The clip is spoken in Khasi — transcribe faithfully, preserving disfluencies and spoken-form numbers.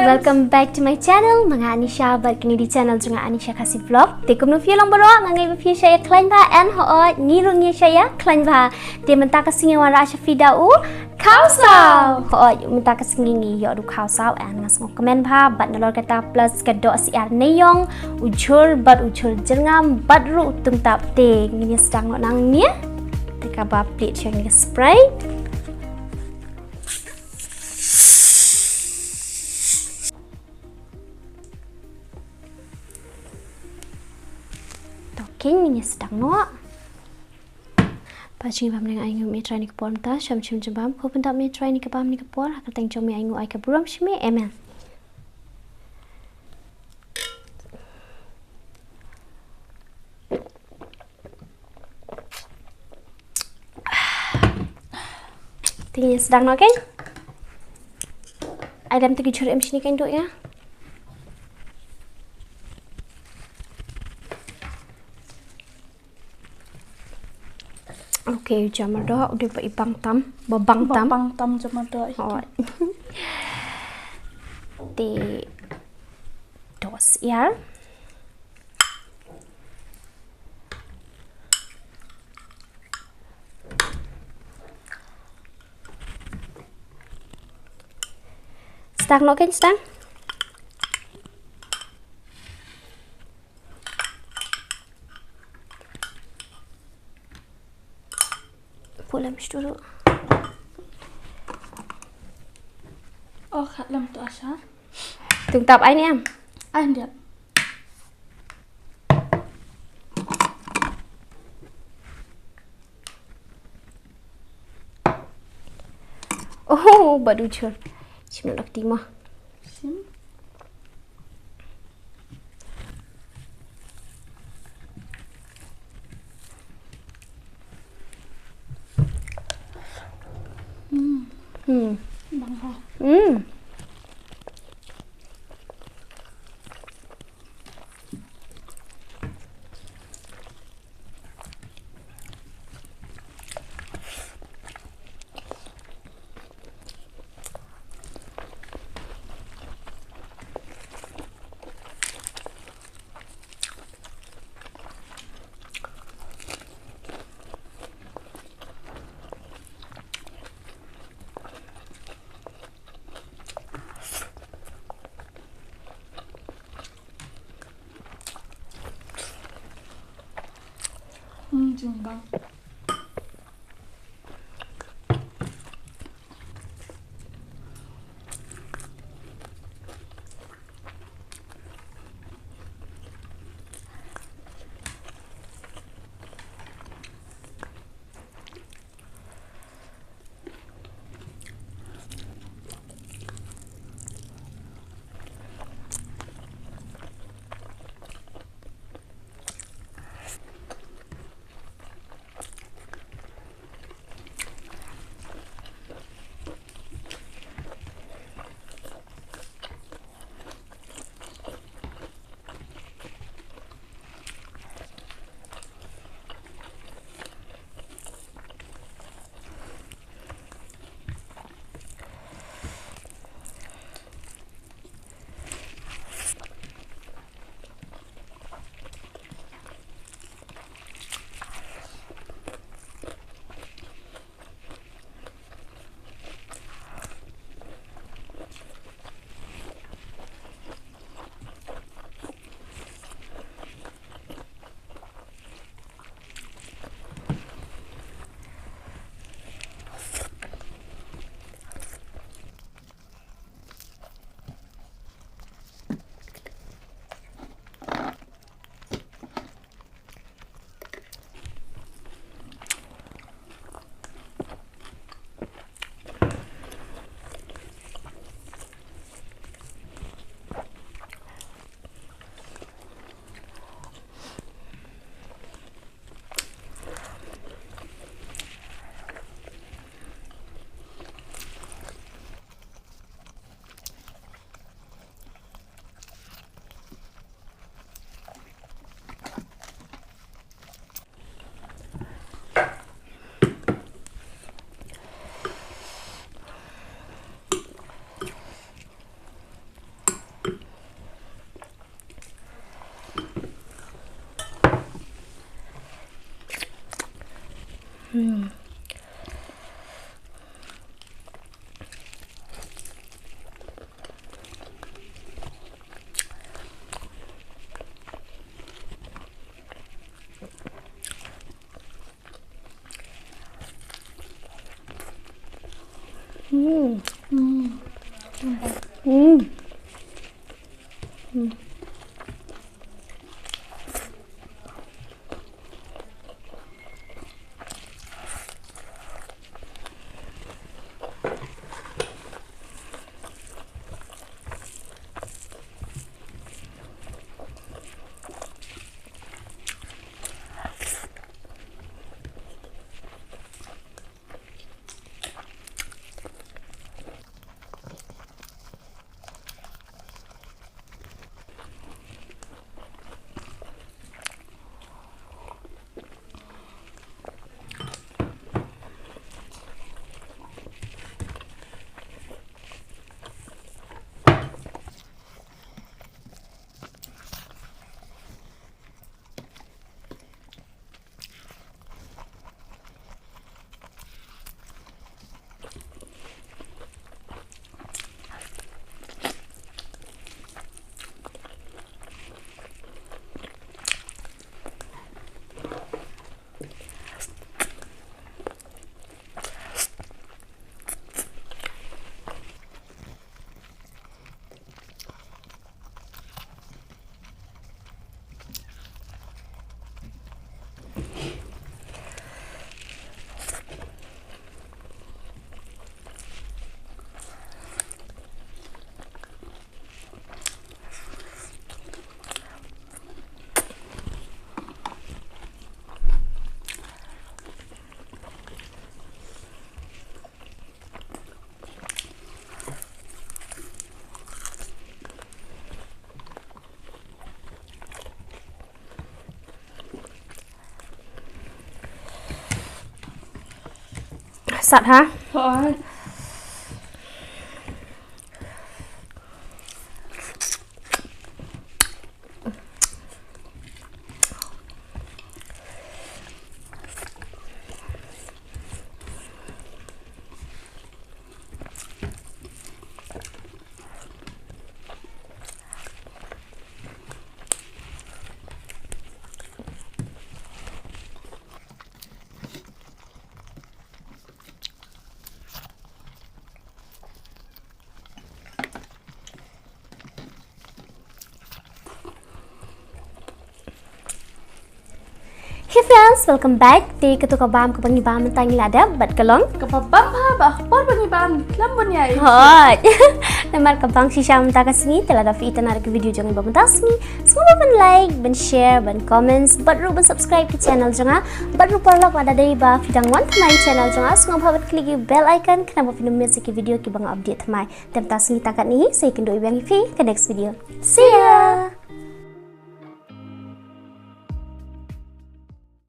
Welcome back to my channel. Ma nga Anisha, bad kane dei channel jong nga, Anisha Khasi Vlog. Te kumno phi long baroh, nga ngeit ba phi shah ïa khlaiñ bha, and hooid ngi ruh ngi shah ïa khlaiñ bha. Te mynta ka sngi nga wanrah sha phi da u khawsaw. Hooid mynta ka sngi ngi ïoh da u khawsaw, and nga sngewkmen bha, bad nalor kata plus ka dohsyiar neiïong, u jhur bad u jhur jyrngam bad ruh u tungtap. Te ngin ïa sdang noh nangne. Te kaba plie sha ngi ka Sprite. To, ngin ïa sdang noh. Pat jingim bam, nga ai nguh ïa me Trai ïa kane ka por mynta, sham shim jingbam, ko pyndap me Trai ïa kane ka bam ïa kane ka por, ha ka kyrteng jong me ai nguh ai ka burom sha me. Amen. Te ngin sdang noh kein. Ai lem te ki jhur em shini kein, duh ïa. Okay, jamar doh, u dei ba i bang tam, ba bang tam. Ba bang tam jamar doh. Oh. Te dohsyiar. Sdang noh kein, sdang. Pulem sdulu. Oh, khat lem tu asha. Tungtap ai ni em. Ai dia. Oh, bad u jhur. Shim lak ti ma. Shim. Hmm. Hmm. Bang ha. Hmm. Hmm, jingbang. Sat ha? Hooid. Hey friends, welcome back. Te kato ka bam kaba ngi bam mynta ngi la dep bad ka long kaba bam bha, ba ha por ba ngi bam khlem bun ïa i. Hooid. Namar ka bang shisha mynta ka sngi, te lada phi itynnad ïa ka video jong ngi ba mynta ka sngi, sngewbha ban like, ban share, ban comments, bad ruh ban subscribe ka channel jong nga. Bad ruh paralok, lada dei ba phi dang wan thymmai channel jong nga, sngewbha ban click ïa u bell icon khnang ba phin ym miss ïa ki video kiba nga update thymmai. Te mynta ka sngi tang katne hi, sa ïakynduh biang ïa phi ka next video. See ya.